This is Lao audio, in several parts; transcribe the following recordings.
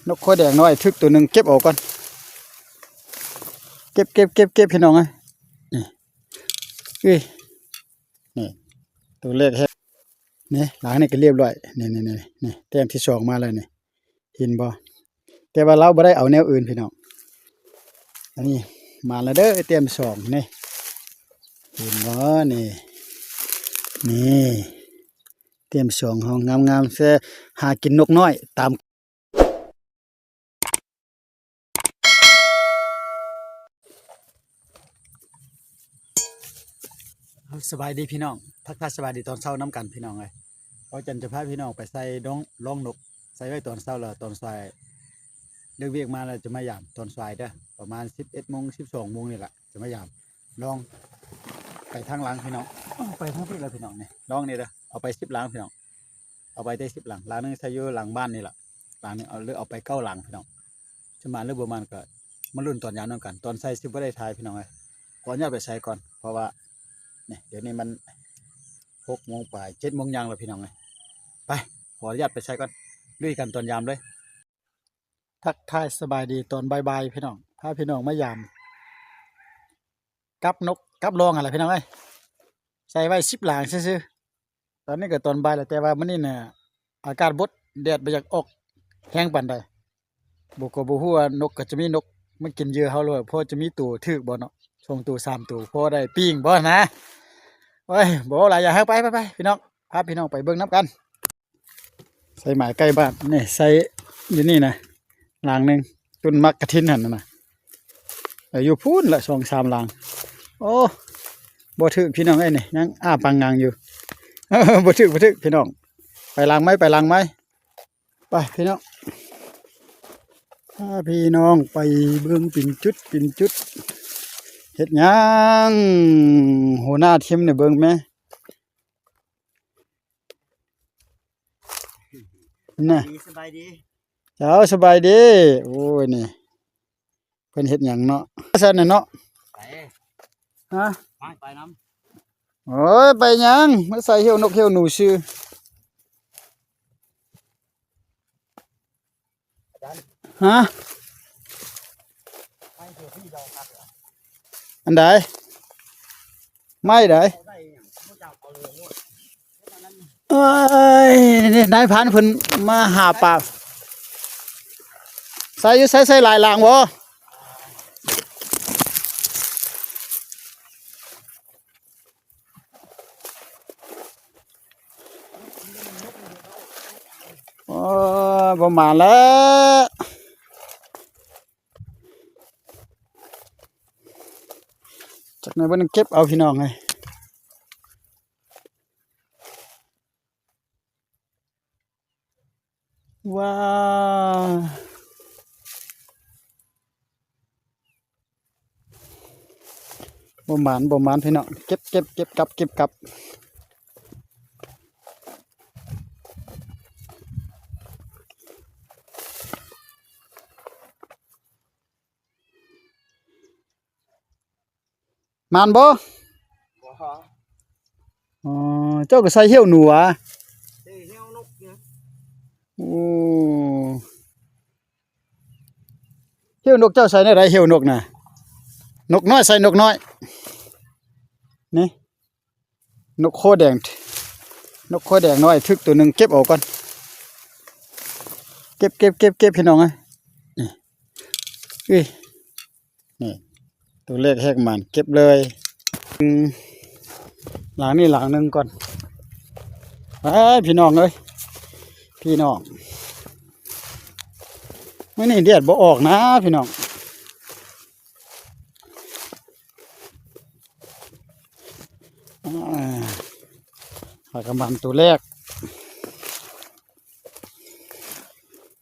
ນົກຂົວແດງນ້ອຍຖືກໂຕໜຶ່ງ ເກັບເອົາກ່ອນ ເກັບ ເກັບ ເກັບ ເກັບ ພີ່ນ້ອງເອີຍ ນີ້ ເອີຍ ນີ້ ໂຕແລກແຮະ ນີ້ ຫຼັງນີ້ກໍລຽບລ້ອຍ ນີ້ ນີ້ ນີ້ ນີ້ ແຕ້ມທີສອງມາແລ້ວນີ້ ເຫັນບໍ່? ແຕ່ວ່າລາວບໍ່ໄດ້ເອົາແນວອື່ນພີ່ນ້ອງ ອັນນີ້ມາແລ້ວເດີ ແຕ້ມສອງນີ້ ເຫັນບໍ່? ນີ້ ນີ້ ແຕ້ມສອງເຮົາງາມໆ ແຊ ຫາກິນນົກນ້ອຍຕາມ ສະບາຍດີພີ່ນ້ອງ ທັກທາຍສະບາຍດີຕອນເຊົ້ານຳກັນພີ່ນ້ອງເອີຍ ເວົ້າຈັນຈະພາພີ່ນ້ອງໄປໃສ່ດອງ ລອງນົກ ໃສ່ໄວ້ຕອນເຊົ້າ ແລ້ວຕອນສາຍເລີກວຽກມາແລ້ວຈະມາຢາມຕອນສາຍເດີ ປະມານສິບເອັດໂມງ ສິບສອງໂມງນີ້ລະ ຈະມາຢາມ ລອງໄປທາງຫຼັງພີ່ນ້ອງ ເອົາໄປທາງພີ້ລະພີ່ນ້ອງນີ້ ລອງນີ້ເດີ ເອົາໄປສິບຫຼັງພີ່ນ້ອງ ເອົາໄປໄດ້ສິບຫຼັງ ຫຼັງໜຶ່ງໃສ່ຢູ່ຫຼັງບ້ານນີ້ລະ ຫຼັງໜຶ່ງເອົາ ເລີກເອົາໄປເກົ້າຫຼັງພີ່ນ້ອງ ຈະໝານຫຼືບໍ່ໝານກໍມາລຸ້ນຕອນຍາມນຳກັນ ຕອນໃສ່ຊິບໍ່ໄດ້ຖ່າຍພີ່ນ້ອງເອີຍ ຂໍອະນຸຍາດໄປໃສ່ກ່ອນ ເພາະວ່າ ນີ້ ດຽວນີ້ມັນຫົກໂມງປາຍ ເຈັດໂມງຍ່າງແລ້ວພີ່ນ້ອງເອີຍ ໄປ ຂໍອະນຸຍາດໄປໃສ່ກ່ອນ ລຸຍກັນຕອນຍາມເລີຍ. ທັກທາຍສະບາຍດີຕອນບ່າຍໆ ພີ່ນ້ອງ ພາພີ່ນ້ອງມາຢາມ ກັບນົກກັບລອງຫັ້ນລະພີ່ນ້ອງເອີຍ ໃສ່ໄວ້ສິບຫຼັງຊື່ໆ ຕອນນີ້ກໍຕອນບ່າຍແລ້ວ ແຕ່ວ່າມື້ນີ້ນະ ອາກາດບົດ ແດດບໍ່ຢາກອອກແຮງປານໃດ ບໍ່ ກໍບໍ່ຮູ້ວ່ານົກກໍຈະມີນົກມາກິນເຫຍື່ອເຮົາ ຫຼືວ່າພໍຈະມີໂຕຖືກບໍ່ເນາະ ສອງໂຕ ສາມໂຕ ພໍໄດ້ປີ້ງບໍ່ນະ ໂອ້ຍ ບໍ່ເວົ້າຫຼາຍ ຢ່າ ເຮົາໄປ ໄປ ໄປ ພີ່ນ້ອງ ພາພີ່ນ້ອງໄປເບິ່ງນຳກັນ. ໃສ່ໝາຍໃກ້ບ້ານ ນີ້ໃສ່ຢູ່ນີ້ນະ ຫຼັງໜຶ່ງ ຕົ້ນໝາກກະທິນຫັ້ນນະ ເອີ ຢູ່ພຸ້ນລະສອງສາມຫຼັງ ໂອ້ ບໍ່ຖືກພີ່ນ້ອງເອີຍ ນີ້ຍັງອ້າປາງງັງຢູ່ ບໍ່ຖືກ ບໍ່ຖືກພີ່ນ້ອງ ໄປຫຼັງໃໝ່ ໄປຫຼັງໃໝ່ ໄປພີ່ນ້ອງ ພາພີ່ນ້ອງໄປເບິ່ງເປັນຈຸດເປັນຈຸດ ເຮັດຫຍັງ ຫົວໜ້າທີມນີ້ເບິ່ງແມ ນະ ສະບາຍດີ ສະບາຍດີ ເຈົ້າ ສະບາຍດີ ໂອ້ຍ ນີ້ ເພິ່ນເຮັດຫຍັງເນາະ ຊັ້ນນະເນາະ ໄປ ຮະ ໄປ ໄປນຳ ໂອ້ຍ ໄປຫຍັງ ມາໃສ່ຫ້ຽວນົກຫ້ຽວໜູຊື່. ຮະ ອັນໃດ ໄມ້ໃດ ເອີຍ ນາຍພານເພິ່ນມາຫາປາ ໃສ່ຢູ່ໃສ ໃສ່ຫຼາຍຫຼັງບໍ່? ໂອ້ຍ ບໍ່ມາແລ້ວ ຈັກໜ້ອຍເພິ່ນເກັບເອົາພີ່ນ້ອງເອີຍ ວ້າ ບໍ່ໝານ ບໍ່ໝານພີ່ນ້ອງ ເກັບ ເກັບ ເກັບກັບ ເກັບກັບ ໝານບໍ່? ບໍ່. ອໍ ເຈົ້າກໍໃສ່ຫ້ຽວໜູຫວາ? ໃສ່ຫ້ຽວນົກນະ. ໂອ້ ຫ້ຽວນົກເຈົ້າໃສ່ແນວໃດ? ຫ້ຽວນົກນະ ນົກນ້ອຍໃສ່ນົກນ້ອຍ ນີ້ ນົກຄໍແດງ ນົກຄໍແດງນ້ອຍຖືກໂຕໜຶ່ງ ເກັບເອົາກ່ອນ ເກັບ ເກັບ ເກັບ ເກັບ ພີ່ນ້ອງເອີຍ ນີ້ ນີ້ ໂຕແລກແຮກໝານ ເກັບເລີຍ ອືມ ຫຼັງນີ້ຫຼັງໜຶ່ງກ່ອນ ເອີຍ ພີ່ນ້ອງເອີຍ ພີ່ນ້ອງ ມື້ນີ້ແດດບໍ່ອອກນະ ພີ່ນ້ອງ ອ່າ ພາກັນໝານໂຕແລກ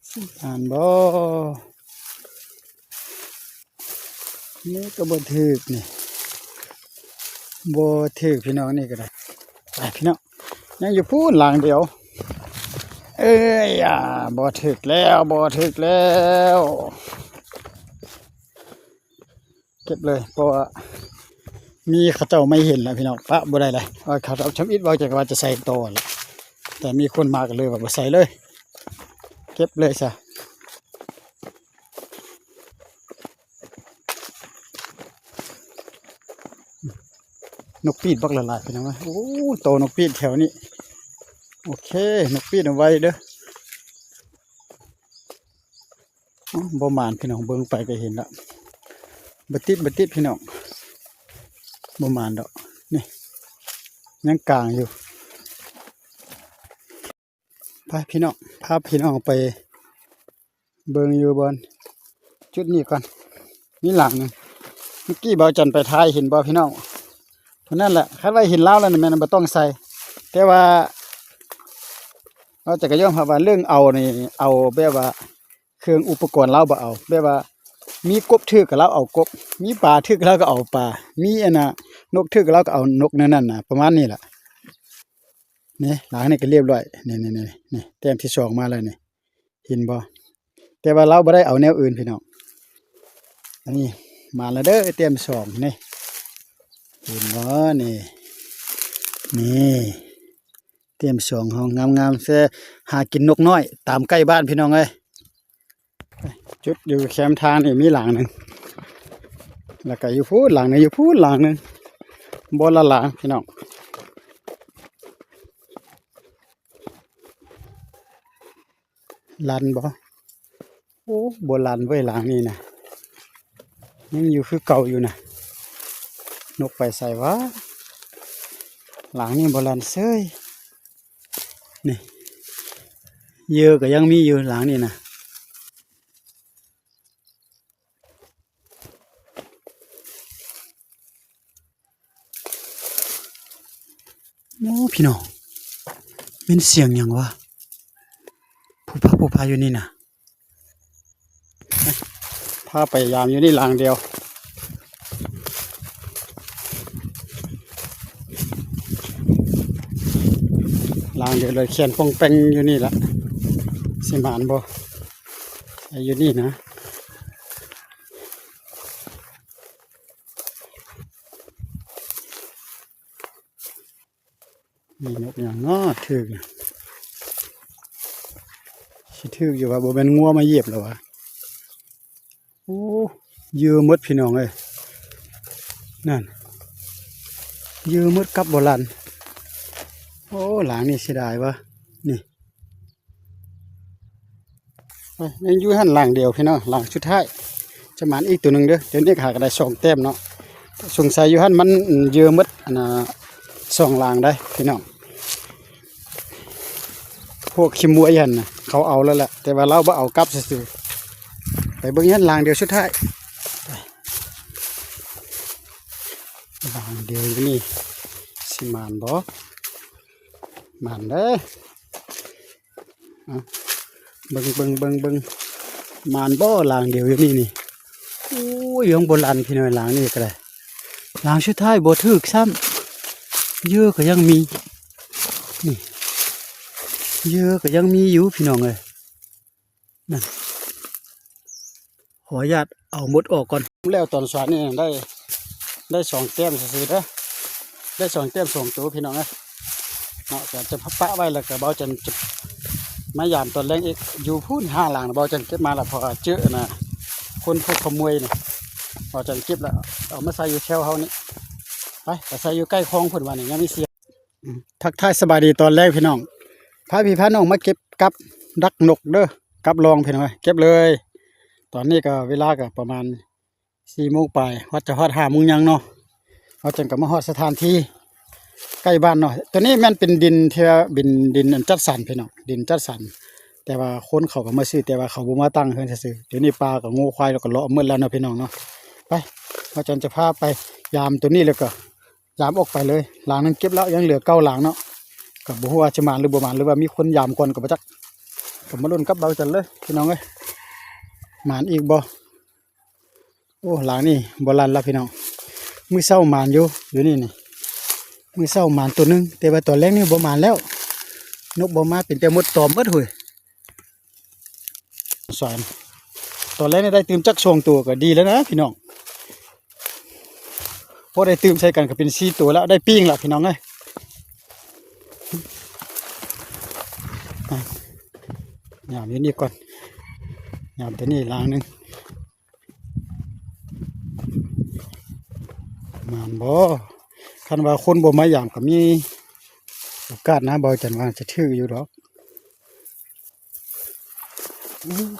ຊິຜ່ານບໍ່? ນີ້ກໍບໍ່ຖືກນີ້ ບໍ່ຖືກພີ່ນ້ອງ ນີ້ກໍໄດ້ ໄປພີ່ນ້ອງ ຍັງຢູ່ພຸ້ນຫຼັງດຽວ ເອີຍ ອ່າ ບໍ່ຖືກແລ້ວ ບໍ່ຖືກແລ້ວ. ເກັບເລີຍ ເພາະວ່າມີເຂົາເຈົ້າມາເຫັນແລ້ວພີ່ນ້ອງ ປະບໍ່ໄດ້ເລີຍ ວ່າເຂົາເຈົ້າທຳອິດເວົ້າຈັກວ່າຈະໃສ່ຕໍ່ແຫຼະ ແຕ່ມີຄົນມາກໍເລີຍວ່າບໍ່ໃສ່ເລີຍ ເກັບເລີຍຊະ ນົກປີດບັກຫຼາຍໆ ພີ່ນ້ອງເອີຍ. ໂອ້ ໂຕນົກປີດແຖວນີ້. ໂອເຄ ນົກປີດເອົາໄວ້ເດີ. ອໍ ບໍ່ໝານພີ່ນ້ອງ ເບິ່ງໄປກໍເຫັນລະ. ບໍ່ຕິດ ບໍ່ຕິດພີ່ນ້ອງ ບໍ່ໝານດອກ. ນີ້ ຍັງກາງຢູ່. ໄປພີ່ນ້ອງ ພາພີ່ນ້ອງໄປເບິ່ງຢູ່ບ່ອນຈຸດນີ້ກ່ອນ. ມີຫຼັງໜຶ່ງ ເມື່ອກີ້ບ່າວຈັນໄປຖ່າຍ ເຫັນບໍ່ພີ່ນ້ອງ? ຜູ້ນັ້ນແຫຼະ ຄັນວ່າເຫັນລາວແລ້ວນີ້ແມ່ນບໍ່ຕ້ອງໃສ່. ແຕ່ວ່າ ເຮົາຈະກະຍອມຮັບວ່າເລື່ອງເອົານີ້ ເອົາແບບວ່າ ເຄື່ອງອຸປະກອນລາວບໍ່ເອົາ ແບບວ່າ ມີກົບຖືກກໍລາວເອົາກົບ ມີປາຖືກລາວກໍເອົາປາ ມີອັນນ່າ ນົກຖືກລາວກໍເອົານົກ ແນວນັ້ນນະ ປະມານນີ້ລະ. ນີ້ ຫຼັງນີ້ກໍລຽບລ້ອຍ ນີ້ໆໆ ແຕ້ມທີສອງມາແລ້ວນີ້ ເຫັນບໍ່? ແຕ່ວ່າລາວບໍ່ໄດ້ເອົາແນວອື່ນພີ່ນ້ອງ. ອັນນີ້ມາແລ້ວເດີ ແຕ້ມສອງນີ້ ເຫັນບໍ່? ນີ້ ນີ້ ແຕ້ມສອງເຮົາ ງາມໆ ແຊ ຫາກິນນົກນ້ອຍຕາມໃກ້ບ້ານພີ່ນ້ອງເອີຍ. ຈຸດຢູ່ແຄມທາງນີ້ມີຫຼັງໜຶ່ງ ແລ້ວກໍຢູ່ພຸ້ນຫຼັງໜຶ່ງ ຢູ່ພຸ້ນຫຼັງໜຶ່ງ ບໍ່ລະຫຼັງພີ່ນ້ອງ. ລັນບໍ່? ໂອ້ ບໍ່ລັນເວີຍ ຫຼັງນີ້ນະ ຍັງຢູ່ຄືເກົ່າຢູ່ນະ. ນົກໄປໃສຫວາ? ຫຼັງນີ້ບໍ່ລັນເສີຍ. ນີ້ ເຫຍື່ອກໍຍັງມີຢູ່ຫຼັງນີ້ນະ. ໂອ້ ພີ່ນ້ອງ ແມ່ນສຽງຫຍັງວະ? ຜູພາ ຜູພາຢູ່ນີ້ນະ. ພາໄປຍາມຢູ່ນີ້ຫຼັງດຽວ ຫຼັງດຽວເລີຍ ແຂນປ່ອງແປ່ງຢູ່ນີ້ລະ. ຊິໝານບໍ່? ໃສ່ຢູ່ນີ້ນະ. ມີນົກຫຍັງເນາະຖືກ ຊິຖືກຢູ່ວ່າ ບໍ່ແມ່ນງົວມາຢຽບແລ້ວວະ. ໂອ້ ເຫຍື່ອໝົດພີ່ນ້ອງເອີຍ ນັ້ນ ເຫຍື່ອໝົດ ກັບບໍ່ລັນ. ໂອ້ ຫຼັງນີ້ເສຍດາຍວະ ນີ້. ໄປ ຍັງຢູ່ຫັ້ນຫຼັງດຽວພີ່ນ້ອງ ຫຼັງສຸດທ້າຍ ຈະໝານອີກໂຕໜຶ່ງເດີ. ດຽວນີ້ຫາກໍໄດ້ສອງແຕ້ມເນາະ. ສົງໄສຢູ່ຫັ້ນມັນເຫຍື່ອໝົດ ອັນນ່າ ສອງຫຼັງໄດ໋ພີ່ນ້ອງ. ພວກຂີ້ມວຍຫັ້ນນະ ເຂົາເອົາແລ້ວແຫຼະ ແຕ່ວ່າລາວບໍ່ເອົາກັບຊື່ໆ. ໄປເບິ່ງຫັ້ນຫຼັງດຽວສຸດທ້າຍ ຫຼັງດຽວຢູ່ນີ້ ຊິໝານບໍ່? ໝານເດີ. ເບິ່ງ ເບິ່ງ ເບິ່ງ ເບິ່ງ ໝານບໍ່? ຫຼັງດຽວຢູ່ນີ້ນີ້. ໂອ້ຍ ຍັງບໍ່ລັນພີ່ນ້ອງ ຫຼັງນີ້ກໍໄດ້ ຫຼັງສຸດທ້າຍບໍ່ຖືກຊ້ຳ. ເຫຍື່ອກໍຍັງມີ ນີ້ ເຫຍື່ອກໍຍັງມີຢູ່ພີ່ນ້ອງເອີຍ. ນັ້ນ ຂໍອະນຸຍາດເອົາໝົດອອກກ່ອນ. ແລ້ວຕອນສວນນີ້ໄດ້ ໄດ້ສອງແຕ້ມຊື່ໆເດີ ໄດ້ສອງແຕ້ມສອງໂຕພີ່ນ້ອງເອີຍເນາະ. ຈະ ຈະປະໄວ້ ແລ້ວກໍບ່າວຈັນຈະມາຢາມຕອນແລງອີກ. ຢູ່ພຸ້ນຫ້າຫຼັງ ບ່າວຈັນເກັບມາແລ້ວ ເພາະວ່າເຈີນະ ຄົນພວກຂະໂມຍນີ້ ບ່າວຈັນເກັບແລ້ວ ເອົາມາໃສ່ຢູ່ແຖວເຮົານີ້. ໄປ ໄປໃສ່ຢູ່ໃກ້ຄອງພຸ້ນວ່ານີ້ ຍັງມີເສຍ. ອືມ ທັກທາຍສະບາຍດີຕອນແລງພີ່ນ້ອງ ພາພີ່ພານ້ອງມາເກັບກັບດັກນົກເດີ ກັບລອງພີ່ນ້ອງເອີຍ ເກັບເລີຍ. ຕອນນີ້ກໍເວລາກໍປະມານສີ່ໂມງປາຍ ຮອດ ຈະຮອດຫ້າໂມງຍັງເນາະ. ເຮົາຈັ່ງກໍມາຮອດສະຖານທີ່ໃກ້ບ້ານເນາະ. ຕົວນີ້ແມ່ນເປັນດິນທີ່ວ່າເປັນດິນອັນຈັດສັນພີ່ນ້ອງ ດິນຈັດສັນ ແຕ່ວ່າຄົນເຂົາກໍມາຊື້ ແຕ່ວ່າເຂົາບໍ່ມາຕັ້ງເຮືອນຊື່ໆ. ດຽວນີ້ປາກັບງົວຄວາຍ ແລ້ວກໍເລາະໝົດແລ້ວເນາະພີ່ນ້ອງເນາະ. ໄປ ເຮົາຈັ່ງຈະພາໄປຢາມຕົວນີ້ ແລ້ວກໍ ຢາມອອກໄປເລີຍ. ຫຼັງໜຶ່ງເກັບແລ້ວ ຍັງເຫຼືອເກົ້າຫຼັງເນາະ. ກໍບໍ່ຮູ້ວ່າຈະໝານຫຼືບໍ່ໝານ ຫຼືວ່າມີຄົນຢາມກ່ອນກໍບໍ່ຈັກ. ກໍມາລຸ້ນກັບເບົາຈັນເລີຍພີ່ນ້ອງເອີຍ ໝານອີກບໍ່? ໂອ້ ຫຼັງນີ້ບໍ່ລັ່ນລະພີ່ນ້ອງ. ມື້ເຊົ້າໝານຢູ່ ຢູ່ນີ້ນີ້ ມື້ເຊົ້າໝານຕົວໜຶ່ງ ແຕ່ວ່າຕອນແລງນີ້ບໍ່ໝານແລ້ວ. ນົກບໍ່ມາ ເປັນແຕ່ມົດຕອມໝົດເຮີ້ຍ. ສອນ ຕອນແລກນີ້ໄດ້ຕື່ມຈັກສອງຕົວກໍດີແລ້ວນະພີ່ນ້ອງ. ພໍໄດ້ຕື່ມໃສ່ກັນກໍເປັນສີ່ຕົວແລ້ວ ໄດ້ປີ້ງລະພີ່ນ້ອງເອີຍ. ຍາມຢູ່ນີ້ກ່ອນ ຍາມຕົວນີ້ລ້າງໜຶ່ງ. ໝານບໍ່? ຄັນວ່າຄົນບໍ່ມາຢາມກໍມີໂອກາດນະ ເບົາຈັນວ່າຈະຖືກຢູ່ດອກ. ອືມ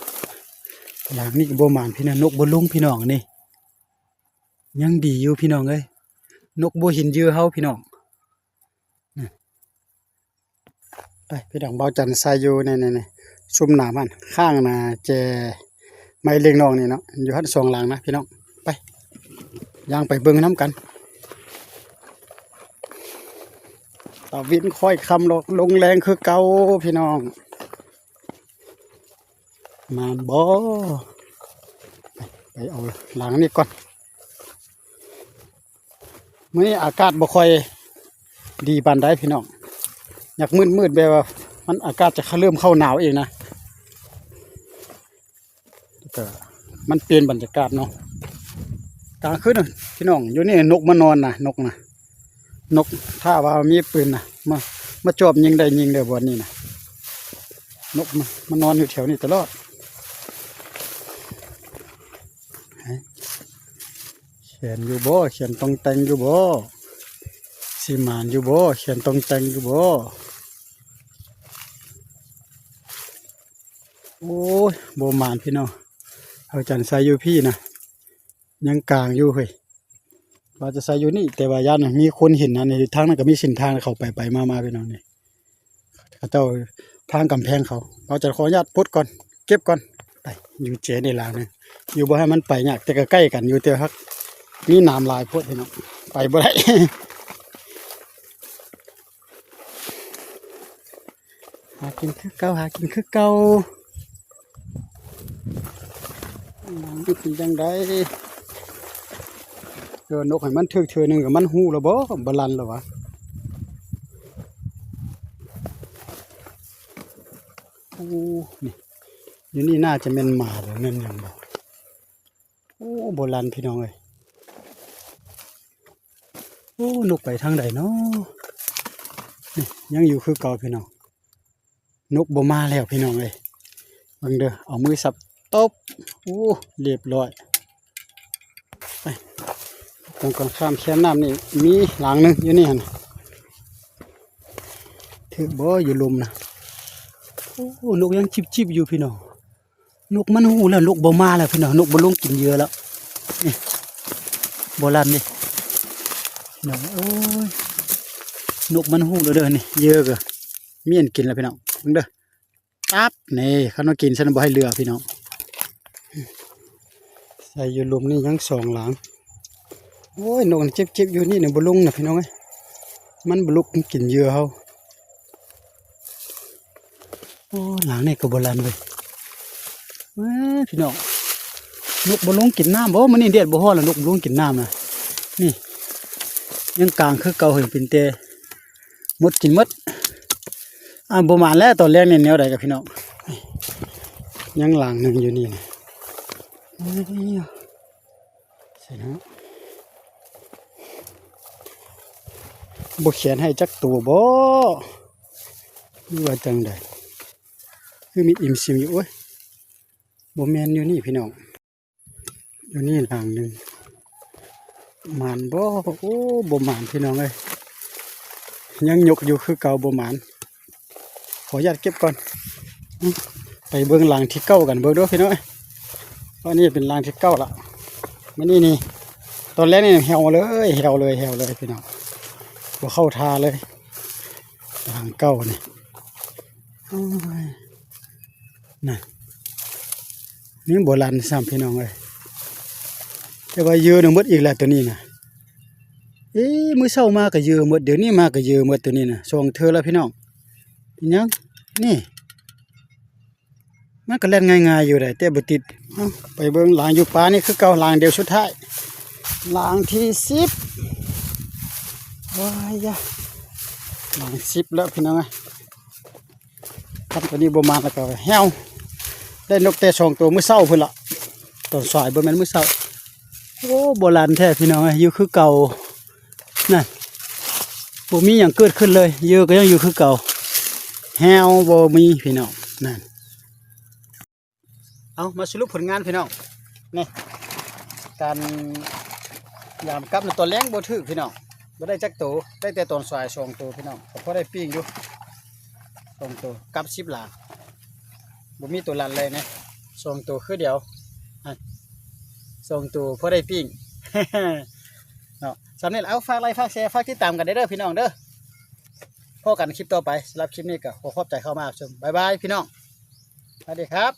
ຫຼັງນີ້ກໍບໍ່ໝານພີ່ນ້ອງ ນົກບໍ່ລົງພີ່ນ້ອງ ອັນນີ້ ຍັງດີຢູ່ພີ່ນ້ອງເອີຍ ນົກບໍ່ເຫັນເຫຍື່ອເຮົາພີ່ນ້ອງ. ໄປພີ່ນ້ອງ ເບົາຈັນໃສ່ຢູ່ນີ້ໆ ຊຸມໜ້າມັນ ຂ້າງໜ້າແຈໄມ້ເລ້ງນ້ອງນີ້ເນາະ ຢູ່ຫັ້ນສອງຫຼັງນະພີ່ນ້ອງ. ໄປ ຍ່າງໄປເບິ່ງນຳກັນ. ຕາເວັນຄ້ອຍຄ່ຳລົງແລງຄືເກົ່າພີ່ນ້ອງ. ມາບໍ່ ໄປເອົາຫຼັງນີ້ກ່ອນ. ມື້ນີ້ອາກາດບໍ່ຄ່ອຍດີປານໃດພີ່ນ້ອງ ຢາກມືດໆ ແບບວ່າມັນອາກາດຈະເລີ່ມເຂົ້າໜາວເອງນະ ແລ້ວກໍມັນປ່ຽນບັນຍາກາດເນາະ. ກາງຄືນພີ່ນ້ອງ ຢູ່ນີ້ນົກມານອນນະ ນົກນະ ນົກ ຖ້າວ່າມີປືນນະ ມາ ມາຈອບຍິງໄດ້ຍິງເດີບ່ອນນີ້ນະ. ນົກມາ ມານອນຢູ່ແຖວນີ້ຕະຫຼອດ. ຂຽນຢູ່ບໍ່? ຂຽນຕ້ອງແຕ່ງຢູ່ບໍ່? ຊິໝານຢູ່ບໍ່? ຂຽນຕ້ອງແຕ່ງຢູ່ບໍ່? ໂອ້ຍ ບໍ່ໝານພີ່ນ້ອງ. ເອົາຈັນໃສ່ຢູ່ພີ້ນະ ຍັງກາງຢູ່ເຮີ້ຍ. ວ່າຈະໃສ່ຢູ່ນີ້ ແຕ່ວ່າຢ້ານມີຄົນເຫັນນະ. ນີ້ທາງນັ້ນກໍມີເສັ້ນທາງເຂົ້າໄປໄປມາມາພີ່ນ້ອງນີ້ ເຂົາເຈົ້າທາງກຳແພງເຂົາ. ເຮົາຈະຂໍອະນຸຍາດປົດກ່ອນ ເກັບກ່ອນ. ໄປ ຢູ່ເຈນີ້ຫຼັງໜຶ່ງ ຢູ່ບໍ່ໃຫ້ມັນໄປຍາກ ແຕ່ກໍໃກ້ກັນຢູ່ ແຕ່ຫາກມີໜາມຫຼາຍໂພດພີ່ນ້ອງ ໄປບໍ່ໄດ້. ຫາກິນຄືເກົ່າ ຫາກິນຄືເກົ່າ. ມັນເປັນຈັ່ງໃດ? ເອີ ນົກໃຫ້ມັນຖືກເທື່ອໜຶ່ງກໍມັນຮູ້ແລ້ວບໍ່? ບໍ່ລັ່ນແລ້ວຫວາ? ໂອ້ ນີ້ ຢູ່ນີ້ໜ້າຈະແມ່ນໝາ ຫຼືແມ່ນຫຍັງບໍ່? ໂອ້ ບໍ່ລັ່ນພີ່ນ້ອງເອີຍ. ໂອ້ ນົກໄປທາງໃດເນາະ? ນີ້ ຍັງຢູ່ຄືເກົ່າພີ່ນ້ອງ. ນົກບໍ່ມາແລ້ວພີ່ນ້ອງເອີຍ. ເບິ່ງເດີ ເອົາມືສັບ ຕົບ. ໂອ້ ລຽບຮ້ອຍ. ໄປ ເບິ່ງກ່ອນ ຂ້າມແຄມນ້ຳນີ້ ມີຫຼັງໜຶ່ງຢູ່ນີ້ຫັ້ນ. ຖືກບໍ່ ຢູ່ລຸ່ມນະ? ໂອ້ ນົກຍັງຈິບໆຢູ່ພີ່ນ້ອງ. ນົກມັນຮູ້ແລ້ວ ນົກບໍ່ມາແລ້ວພີ່ນ້ອງ. ນົກບໍ່ລົງກິນເຫຍື່ອແລ້ວ. ນີ້ ບໍ່ລັ່ນເດ້ພີ່ນ້ອງ. ໂອ້ຍ ນົກມັນຮູ້ແລ້ວເດີ. ນີ້ ເຫຍື່ອກໍມີອັນກິນແລ້ວພີ່ນ້ອງ. ເບິ່ງເດີ ຕັບ. ນີ້ ຄັນວ່າກິນຊັ້ນບໍ່ໃຫ້ເຫຼືອພີ່ນ້ອງ. ໃສ່ຢູ່ລຸ່ມນີ້ຍັງສອງຫຼັງ. ໂອ້ຍ ນົກເຈັບໆຢູ່ນີ້ນະ ບໍ່ລົງນະພີ່ນ້ອງເອີຍ. ມັນບໍ່ລຸກກິນເຫຍື່ອເຮົາ. ໂອ້ ຫຼັງນີ້ກໍບໍ່ລັ່ນເວີຍ. ເອີ ພີ່ນ້ອງ ນົກບໍ່ລົງກິນນ້ຳບໍ່? ມື້ນີ້ແດດບໍ່ຮ້ອນລະ ນົກບໍ່ລົງກິນນ້ຳນະ. ນີ້ ຍັງກາງຄືເກົ່າເຮີ້ຍ ເປັນແຕ່ມົດກິນໝົດ. ອ່າ ບໍ່ໝານແລ້ວ ຕອນແລງນີ້ແນວໃດກັບພີ່ນ້ອງ. ຍັງຫຼັງໜຶ່ງຢູ່ນີ້ນະ. ເອີຍ ໃສ່ເນາະ ບໍ່ຂຽນໃຫ້ຈັກໂຕບໍ່ ຫຼືວ່າຈັ່ງໃດ? ຄືມີອີ່ມຊິມຢູ່. ໂອ້ຍ ບໍ່ແມ່ນຢູ່ນີ້ພີ່ນ້ອງ. ຢູ່ນີ້ຫຼັງໜຶ່ງ ໝານບໍ່? ໂອ້ ບໍ່ໝານພີ່ນ້ອງເອີຍ. ຍັງຍົກຢູ່ຄືເກົ່າ ບໍ່ໝານ. ຂໍອະນຸຍາດເກັບກ່ອນ. ໄປເບິ່ງຫຼັງທີເກົ້າກັນເບິ່ງເດີພີ່ນ້ອງເອີຍ. ອັນນີ້ເປັນຫຼັງທີເກົ້າລະ. ມື້ນີ້ນີ້ ຕອນແລກນີ້ແຫ້ວເລີຍ ແຫ້ວເລີຍ ແຫ້ວເລີຍພີ່ນ້ອງ. ບໍ່ເຂົ້າທ່າເລີຍ ຫຼັງເກົ່ານີ້. ໂອ້ຍ ນະ ນີ້ບໍ່ລັ່ນຊ້ຳພີ່ນ້ອງເອີຍ. ແຕ່ວ່າເຫຍື່ອນະໝົດອີກແລ້ວໂຕນີ້ນະ. ເອ ມື້ເຊົ້າມາກໍເຫຍື່ອໝົດ ດຽວນີ້ມາກໍເຫຍື່ອໝົດໂຕນີ້ນະ. ສອງເທື່ອແລ້ວພີ່ນ້ອງ. ເປັນຫຍັງ? ນີ້ ມັນກໍແລ່ນງ່າຍໆຢູ່ໃດ ແຕ່ບໍ່ຕິດ. ເອົ້າ ໄປເບິ່ງຫຼັງຢູ່ປ່ານີ້ຄືເກົ່າ ຫຼັງດຽວສຸດທ້າຍ ຫຼັງທີສິບ. ວ້າຍຢາ ຫຼັງສິບແລ້ວພີ່ນ້ອງເອີຍ. ຄັນຕົວນີ້ບໍ່ມາແລ້ວກໍແຫ້ວ. ໄດ້ນົກແຕ່ສອງຕົວມື້ເຊົ້າພຸ້ນລະ ຕອນສາຍ ບໍ່ແມ່ນມື້ເຊົ້າ. ໂອ້ ບໍ່ລັ່ນແທ້ພີ່ນ້ອງເອີຍ ຢູ່ຄືເກົ່າ. ນັ້ນ ບໍ່ມີຫຍັງເກີດຂຶ້ນເລີຍ ເຫຍື່ອກໍຍັງຢູ່ຄືເກົ່າ ແຫ້ວບໍ່ມີພີ່ນ້ອງ. ນັ້ນ ເອົາ ມາສະຫຼຸບຜົນງານພີ່ນ້ອງ. ນີ້ ການຍາມກັບໃນຕອນແລງບໍ່ຖືກພີ່ນ້ອງ. ບໍ່ໄດ້ຈັກໂຕ ໄດ້ແຕ່ຕອນສາຍສອງໂຕພີ່ນ້ອງ ກໍພໍໄດ້ປີ້ງຢູ່ສອງໂຕ ກັບສິບຫຼາ ບໍ່ມີໂຕລັດເລີຍນະ ສອງໂຕຄືດຽວ ສອງໂຕພໍໄດ້ປີ້ງເນາະ. ສ່ຳນີ້ລະ ເອົາ ຝາກໄລ້ ຝາກແຊ ຝາກຕິດຕາມກັນເດີພີ່ນ້ອງເດີ. ພໍ້ກັນຄລິບຕໍ່ໄປ ສຳລັບຄລິບນີ້ກໍຂໍຂອບໃຈເຂົ້າມາຮັບຊົມ ບາຍບາຍພີ່ນ້ອງ ສະຫວັດດີຄັບ.